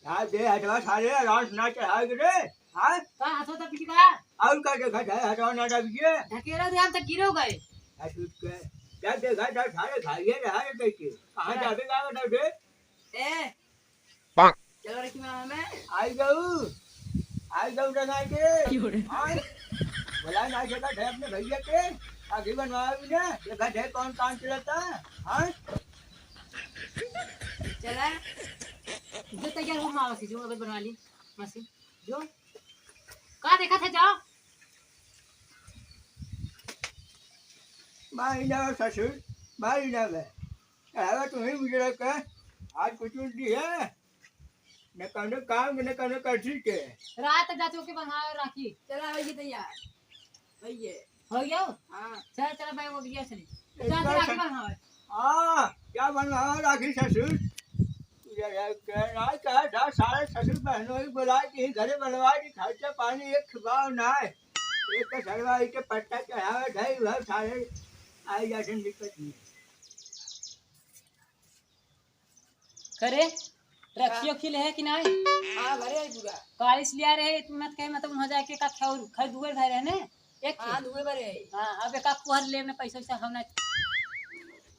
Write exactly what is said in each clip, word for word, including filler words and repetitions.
का दे हथवा सारे, रास ना चढ़ावे के रे। हाँ? का हथवा तब की बा? और का देखा था, हथवा ना दबिए। ढकेला दे, हम तो गिरो गए। आ, सुत के। क्या देखा था, सारे खाइए रहा है कैसे? कहाँ हाँ। जावे का बता दे? ए, चलो रखी मामा में। आई जाऊ, आई जाऊ डंगा के। की हो रे? आई। बोला ना, जगह है अपने भैया के, आगे बनवा भी ना, जगह है कौन काम चलाता, हाँ? चला। जो तैयार हो मामा से, जो अगर बनवा ली, मासी, जो। का देखा था, जाओ। माई ना ससुर, माई ना बे। अरे तुम्हें मुझे लगता है, आज कुछ उल्टी है। न कौनो काम के, न कौनो कथी के। रात जात होके बंधावे राखी। चला, हो गई तैयार। भैये। हो गया? हाँ। चल, चल भाई, वो गया चली। इतना जा, जा, राखी सा-, बंधावे। हाँ, क्या बंधावे राखी ससुर? ये, ये, के, रात का था, सारे ससुर बहनों ही बुला के ही घरे बनवा दी, खर्चा पानी एक छुपाव ना है। एक तो सरवा के पट्टा चढ़ावे ढाई भर सारे आई जाते दिक्कत नहीं। करे, रखियो का? खिल है कि नहीं? हाँ, घरे है पूरा। कालिस लिया रहे, तू मत कहे, मतलब, वहाँ जाके का खाओ, खाई दुए भाई रहे ने? एक हाँ, खिल। दुए बार है। हाँ, अब एक आध पुहर ले में पैसा वैसा हम ना।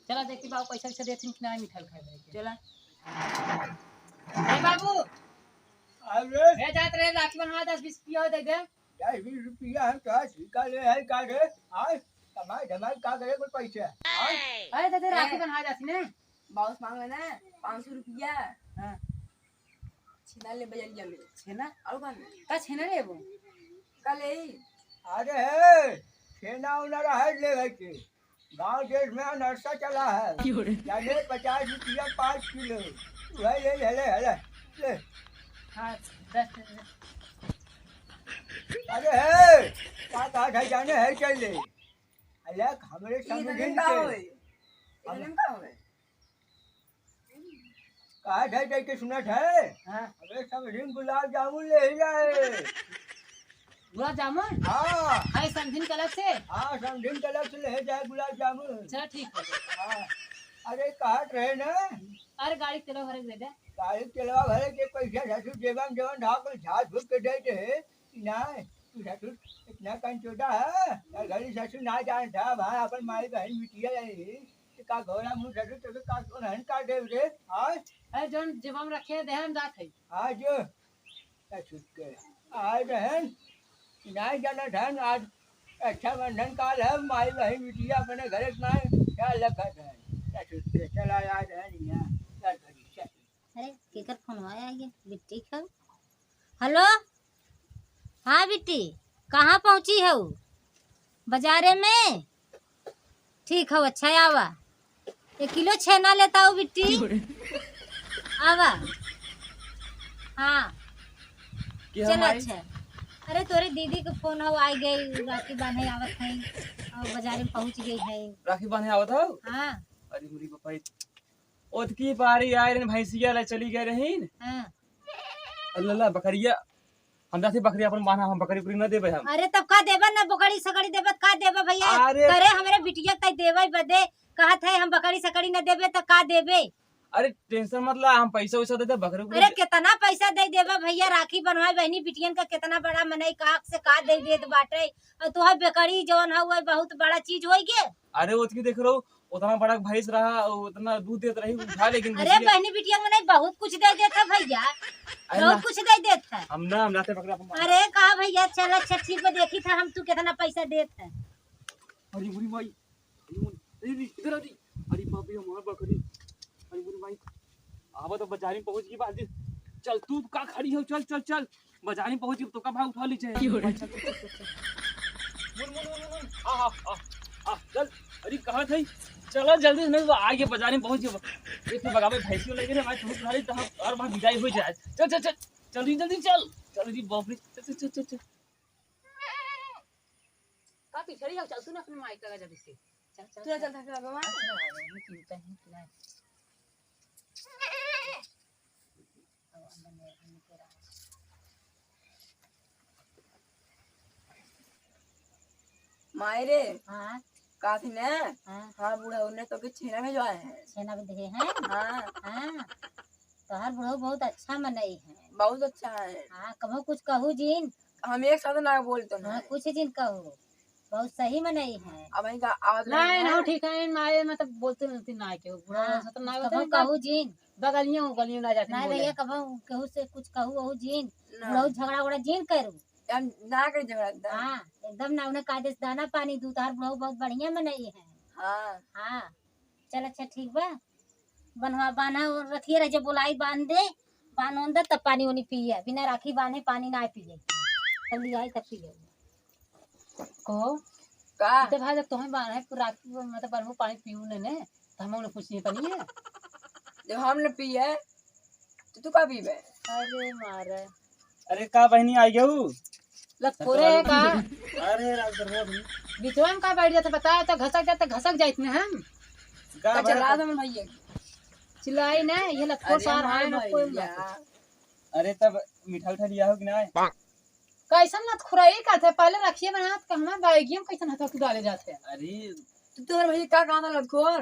चला देखी बाबू, पैसा वैसा देथिन कि नहीं मिठाई खाए भाई के। चला। ए बाबू। अरे। ए जात रहे, राखी बनवा, दस बीस पिया दे दे। दस बीस रुपया हम तो आज निकाले है का रे? आज कमाई धमाई का करे कोई पैसा? आज अरे दादा, राखी ए। बनवा जाती ने। बाउस मांगे ना पाँच सौ रुपया। हाँ। छेना ले बजरिया में। छेना? और का ना? का छेना लेबो? का ले? अरे हे, छेना उना रहे ले भाई के। गांव देश में अनरसा चला है। की हो रे? जाने पचास रुपया पाँच किलो। वही ले, ले, ले, ले, ले। हाँ, दस, दस। अरे हे, का कहा था जाने है चल ले। अलग हमरे ये समझिन इधर का के। होए? हम इधर का होए? कहा था जाके सुनत है? हाँ। हमरे समझिन गुलाब जामुन ले ही जाए। गुलाब जामुन? हाँ। है समधिन के अलग से? हाँ, समधिन के अलग से ले जाए गुलाब जामुन। चल ठीक है। हाँ। अरे कहत रहे ना? अरे गाड़ी के तेलवा भरे के दे दे। गाड़ी के तेलवा भरे के पैसा ससुर जेबा में जवन रहा कुल झाड़ फूक के दे दे। कि ना, तू ससुर इतना कंचोदा है, ना घड़ी ससुर ना जानता, भाई अपन माई बहन बिटिया रही, तो का घोड़ा मुँह ससुर तो का उन्हन का दे रे? हाँ? अरे जौन जेबा में रखे हैं, दे हम जात है। हाँ जो। का छुटके। आए रहन, नाई जाना धन आज रक्षाबंधन काल है, माई बहिन बिटिया अपने घरे के नाई क्या लखत है। का छुटके, चला आए रहन यहाँ, चल घरी, चल। अरे, केकर फोन आया ये? बिट्टी का? हेलो? हाँ बिट्टी, कहाँ पहुँची हऊ? बाजारे में? ठीक हौ, अच्छा आवा। एक किलो छेना लेता हूँ बिट्टी। आवा। हाँ। के चल हम आई? अच्छा। अरे तोरे दीदी के फोन हौ, आई गई, राखी बांधे आवत है और बाजार में पहुँच गई है। राखी बांधे आवत हौ? हाँ। अरे मुरी बापा, ओतकी पारी आए रहन, भैंसिया ले चली गए रहीन। हाँ। अल्लाह, अल्लाह, बकरिया, हम जाते बकरी अपन बांधा, हम बकरी उकरी न देबे हम। अरे तब का देबे न, बकरी सकरी देबे त का देबे भैया? अरे। करे हमरे बिटिया के तई देबे बदे कहत है, हम बकरी सकरी न देबे त का देबे? अरे tension मत ला, हम पैसा वैसा दे दे बकरी उकरी अरे दे। कितना पैसा दे देबे भैया, राखी बनवाए बहनी बिटियन का कितना बड़ा मनई का से का दे देत बाटे, और तुहार बकरी जवन है वो बहुत बड़ा चीज होई गे। अरे ओतकी देख रहो, उतना बड़ा भैंस रहा, उतना दूध देत रही, उठा लेकिन अरे भैंसिया। बहनी बिटिया में नहीं बहुत कुछ दे देता भैया, अरे बहुत ना। कुछ दे देता। हम ना, हम लाते पकड़ा अपन। अरे का भैया, चल अच्छा ठीक बा, देखी था हम तू कितना पैसा देत है। अरे बुरी माई, अरे मुन-, अरे रे, इधर आ रे। अरे बाप रे, हमार बकरी। अरे बुरी माई, आवा तो बाजारी में पहुंच गई बाजी। चल तू का खड़ी हो, चल चल चल। बाजारी में पहुंच गई तो का भाव उठा ली जाए। की हो रे? चल, चल, चल, चल, चल। मुन, मुन, मुन, मुन, मुन। आ, आ, आ, आ, चल। अरे कहाँ थे? चलो जल्दी से, नहीं तो आगे बाजारी में पहुंच गए। ये तो बगावे भैंसियों लेके ना, मैं तुम खड़ी तो हम और वहाँ विदाई हो जाए। चल, चल, चल। जल्दी, जल्दी चल। चल रे बाप रे। चल, चल, चल, चल, चल। का पिछड़ी जाओ, चल तू ना अपने माई का जल्दी से। चल, चल, तू चल। चल, चल, चल, चल। अच्छा, नहीं, नहीं, नहीं, नहीं। माई रे, हाँ। काफी ने, हाँ। हाँ, बूढ़ा उन्हें तो के छेना भेजवाए हैं। छेना भी दे हैं? हाँ। हाँ। तोहार बुढ़ऊ बहुत अच्छा मनई है। बहुत अच्छा है। हाँ, कबहूँ कुछ कहू जिन। हम एक साथ ना बोलते ना। हाँ, कुछ जिन कहू। बहुत सही मनई है। अब वहीं का आवाज नहीं, नहीं, है। ठीक है, माए मतलब बोलते रहती ना केहू। बुढ़ऊ हाँ, सब तो ना कबहूँ होते हैं, कहू जिन। बगलियों उगलियों ना जाते ना बोले। भैया, कबहूँ केहू से कुछ कहू वहू जिन। ना। बुढ़ऊ झगड़ा उगड़ा जिन करू। हम ना करी झगड़ा एकदम। हाँ, एकदम ना, उन्हें कायदे से दाना पानी दू, तोहार बुढ़ऊ बहुत बढ़िया मनई है। हाँ। हाँ। चल अच्छा ठीक बा, बनवा बान्हा और रखिए रह, जब बोलाई बांध दे, बांध ओन दे, तब पानी ओनी पिए, बिना राखी बांधे पानी ना पिए, तब ले आई तब पिए। कहो, का? तो भाई जब तुम्हें बांधे राखी मतलब बनवा पानी पीऊ ने ने, तो हम उन्हें पूछिए पानी है? जब हम न पिए, तो तू का पीबे? अरे मारे। अरे का बहनी आ गऊ? लतखोरे है का? अरे राज दरबार भी। बिचवा में का बैठ जाते, बताओ तो घसक जाते, घसक जाइत ने हम। का अच्छा, भरा रात में भैया। चिल्लाई ना, ये लतखोर अरे सार हमार है ना कोई भैया। ना। अरे तब मीठा उठा लिया हो कि ना? कैसन लतखोरा ये का थे? पहले रखिए बना, तो हमार बाइगिया में कैसन हाथ तू डाले जाते? अरे तो तोहर भैया का कहा था लतखोर?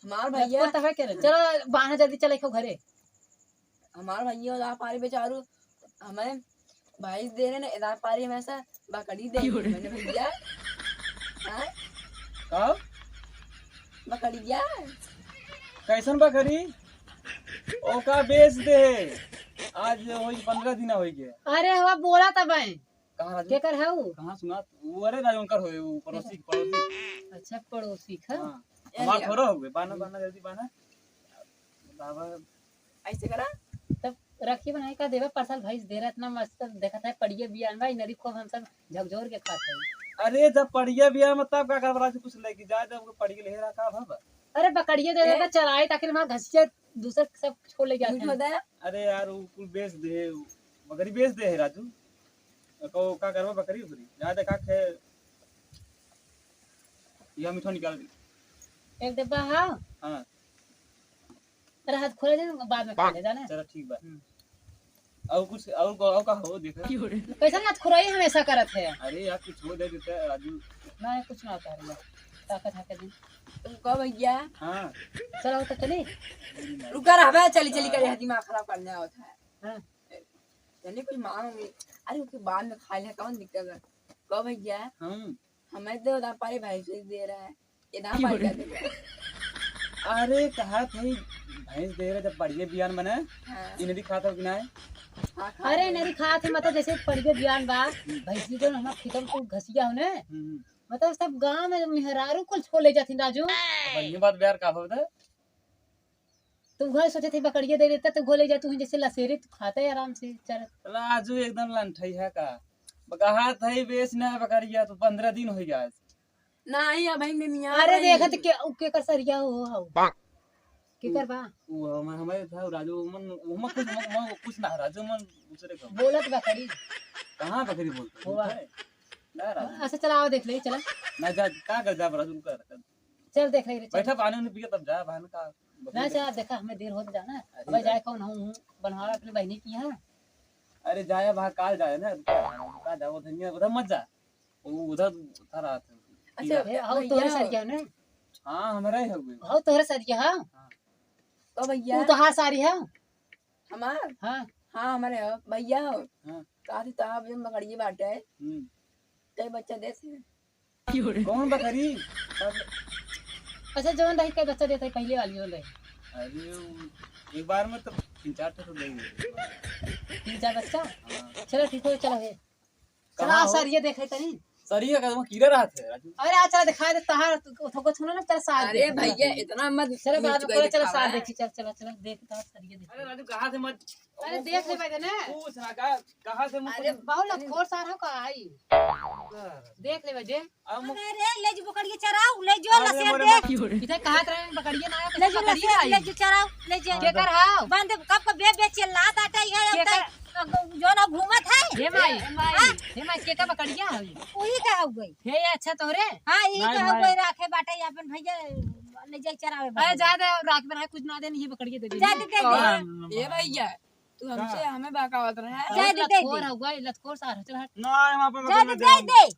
हमार भैया लतखोर तो है क्या रे? चलो बाहर जल्दी चले को घरे। हमार भैया उधार पारी बेचारू हमें भैंस दे रहे ना, इधर पारी हमेशा बकरी दे क्यों रे? मैंने भैया। हाँ? का? बकरिया। कैसन बकरी? ओका बेच दे। आज होई पन्द्रह दिन होई गए। अरे हवा बोला तब है। कहाँ राजू? केकर है ऊ? कहाँ सुना? वो अरे राजू उनकर होए, वो पड़ोसी, पड़ोसी। अच्छा पड़ोसी का? हाँ। ए हमार लिया। थोड़ा हुए, बाना, बाना जल्दी बाना। बाबा। ऐसे करा? तब रखी बनाई का देवा परसाल भैंस दे रहा इतना मस्त देखत है पड़िए बियान बा, इनरी खूब हम सब झकझोर के खात है। अरे जब पड़िए बियान में तब का करबा राजू कुछ लेके जाए जब पड़िए ले रहा का भबा? अरे बकरिए दे ए? देता चराई ताकि हमारा घसिया दूसर सब छोड़ ले जाते झूठ हैं। होता है। अरे यार वो कुल बेच दे, वो बकरी बेच दे है राजू। तो का करबा बकरी उकरी? जाए दे का खे, यह मीठा निकाल दे। एक डब्बा हाँ। हाँ। तेरा हाथ खोले दे, बाद में खा ले, जाने? चलो, ठीक बा। हम्म। और कुछ, और को-, और का हो, देखा? कैसन लतखोराई हमेशा करत है? अरे यार, कुछ हो दे देते, राजू। ना, कुछ ना उतार ले। ताकत है के दिन। तुम कहो भैया। हाँ। चलो, तो चली। रुका रहा बे, चली, चली, करे है, दिमाग खराब करने आवत है। हाँ। चलिए, कुछ मांग होंगे। अरे, ओके बाद में खा ले, कौन दिक्कत है? कहो भैया। हाँ। हमें दे, उधार पारी भाई से दे रहा है। ये ना क्यों पारी रे? का दे रहा है। अरे, कहा थे, भैंस दे रहे, जब पड़िए बियान बने, हाँ। इनरी खात हो कि ना? हाँ, खा अरे, ले। इनरी खात है, मतलब, जैसे पड़िए बियान बा, भैंसी जो हमार खेतन कुल घसिया हो ने, हम्म। मतलब, सब गांव में मेहरारू कुल छोड़ ले जाती, राजू। अब ये बात बिहार का होता है? तो उहे सोचे थे बकरिया दे देता, तो उहे ले जा, तू जैसे लसेरे, तू खाता है आराम से, चल। राजू एकदम लंठई है का? कहा था ही बेच ना बकरिया, तो पन्द्रह दिन हो गया। नहीं, अब भाई में मियाँ अरे भाई। देखत के, उ केकर सरिया हो, हो। केकर बा? वो हम-, हमारे था राजू, मन, वो मन कुछ, मन, मन कुछ ना, राजू मन दूसरे का। बोलत बकरी। कहाँ बकरी बोलते? हुआ। ना राजू। अच्छा, चला, आओ देख ले, चला। ना जा, का कर जा, राजू, रुका, रुका। चल देख ले रे, चल। बैठा, पानी उनी पिया तब जा, बहन का। ना, चल, देखा, हमें देर होत जाना। अरे अब भाई। जाए कौन हूँ, बनवाला अपने बहनी की यहाँ। अरे जाए, वहाँ काल जाए ना, रुका, रुका जा, वो धनिया उधर मत जा, वो उधर था रात है। अच्छा, ए, हाउ भैया। तोहरे सरिया ने? हाँ, हमारा ही हउवे। हाउ तोहरे सरिया है? हाँ। तो भैया। वो तोहार सारी है? हमार? हाँ। हाँ, हमारे हो, भैया हो। हाँ। का थी, तोहार बकरिए बाटे। हम्म। कई बच्चा देते हैं? कौन बकरी? अच्छा, जौन रही, कई बच्चा देते, पहले वाली जौन रही। अरे, वो एक बार में तो तीन चार ठो तो दे ही देते। तीन चार बच्चा? हाँ। चलो, ठीक हो, चलो, हे। चलो, कहाँ आ, हो? सरिया देखे तनी। सरिया का वो कीड़ा रहत है, राजू। अरे, आ, चला, दिखा दे, तहार, तो, तो, को छूना ना, चल, सार अरे देख। भैया, इतना मत चलो, बाद में नीच गई करे, चलो, दिखावा। सार देखी, चल, चलो, चलो, देख, तहार सरिया देख। अरे, राजू, कहाँ से मत अरे, देख ले, भाई, ने। पूछ ना, का-, कहाँ से मुँह अरे, कुछ बहुत लतखोर सार हो का आई। देख ले, भाई, दे। अब मुँह अरे, ले जो बकरिया चराओ, ले जो अरे, लसेर मोरे दे। मत इधर कहाँ तरह बकरिया ना आया, ले जो बकरिया लसेर, आई। ले जो चराओ, ले जो। केकर हाव? बांध कब का बे, बे चिल्लात आटा ही है, अब केकर तक, अब जो ना घूमत है। हे माई, हाँ? हे माई, केकर बकरिया है? वही का हो गई। हे, ये अच्छा तोरे? हाँ, ये नहीं, का हो नहीं। गई, राखे बाटे अपन भैया, ले जाए चरावे अरे, बाटे। जा दे, राख बनाए, कुछ ना दे, नहीं, ये बकरिया दे दे। जा दे, दे दे। हाँ, ए भैया, तू हमसे, हाँ। हमें बहकावत रहे। जा दे, दे दे। लतखोर हो गई, लतखोर सार हो, चल हट। ना, हम अपन जा दे, बकरिया दे दे। दे।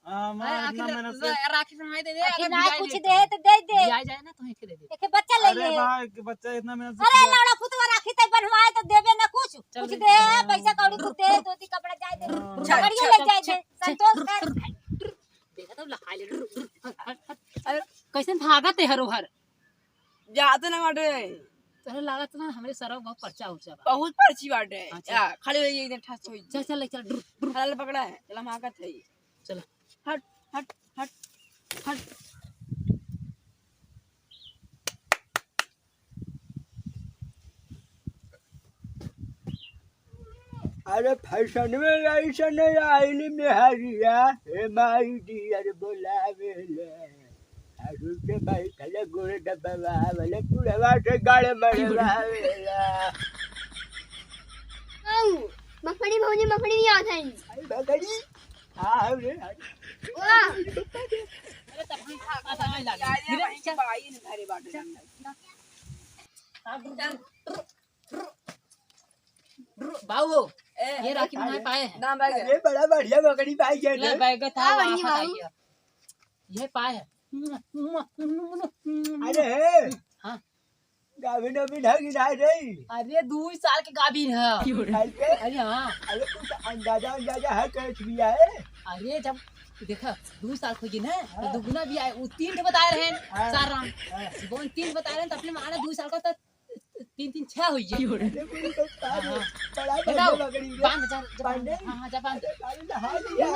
हाँ, मैं अरे, इतना आखिर मेहनत से ल-, राखी पहनाई दे दे, आखिर अगर ना बियाह कुछ ले दे तो दे दे। बियाह जाए ना तो एक दे दे। एक बच्चा ले अरे भाई, बच्चा इतना मेहनत से अरे किया। लौड़ा पुतवा राखी तई बनवाए तो देबे ना कुछ। चल कुछ रे। दे, पैसा कौड़ी कुछ दे, धोती कपड़ा जाए दे। हाँ। पकड़िए ले जाए दे। संतोष कर। देखा तो लहाई ले। अरे, कैसे भागत है हरोहर? जाते ना बाटे। तोहरे लागत ना हमरे सरवा बहुत पर्चा उर्चा बा। बहुत पर्ची बाटे। अच्छा। या, खड़े होइए, एकदम ठास होइए। चल, चल, चल, ड्रुप, ड्रुप। हलाल पकड़ा है, चल हम आगत है। चल। हट, हट, हट, हट। अरे फैशन में ऐसन आइल मेहरिया, हे माई डियर बोलावेले। सासू के बैठल गोड़ दबावेले, बुढ़वा से गाड़ मरवावेला। औ, मखमली भौजी, मखमली नहीं आवत है। अरे बगड़ी, हाँ, हाँ रे, हाँ। वाह। अरे तब हम खा खा जाए लागे। यार, ये वहीं के बाई ने घरे बाटे। बाबू, ए, ये राखी बनाए पाए हैं। ना बैग। अरे बड़ा बढ़िया बगड़ी पाई गया ले रे। बैग था, हाँ, वहाँ बढ़िया बाबू। हटाइए। ये पाए हैं। अरे हे। हाँ। गाभिन अभी ढंग ना रही। अरे दो साल के गाभिन है। साल के? अरे हाँ। अरे कुछ अंदाजा अंदाजा है कैसे भी आए? अरे जब देखा दो साल हो गए ना तो हाँ। दुगुना भी आए, वो तीन ठे बताए रहे हैं, हाँ। सार राम। हाँ। वो तीन बताए रहे हैं, तो अपने माना दो साल का तो तीन तीन छह हो गए। अरे कोई तो हाँ, हाँ। बड़ा बेटा, बढ़िया बगड़ी है। बांध जा, जा, बांध। हाँ, हाँ, जा बांध। अरे, अरे, नहा लिया।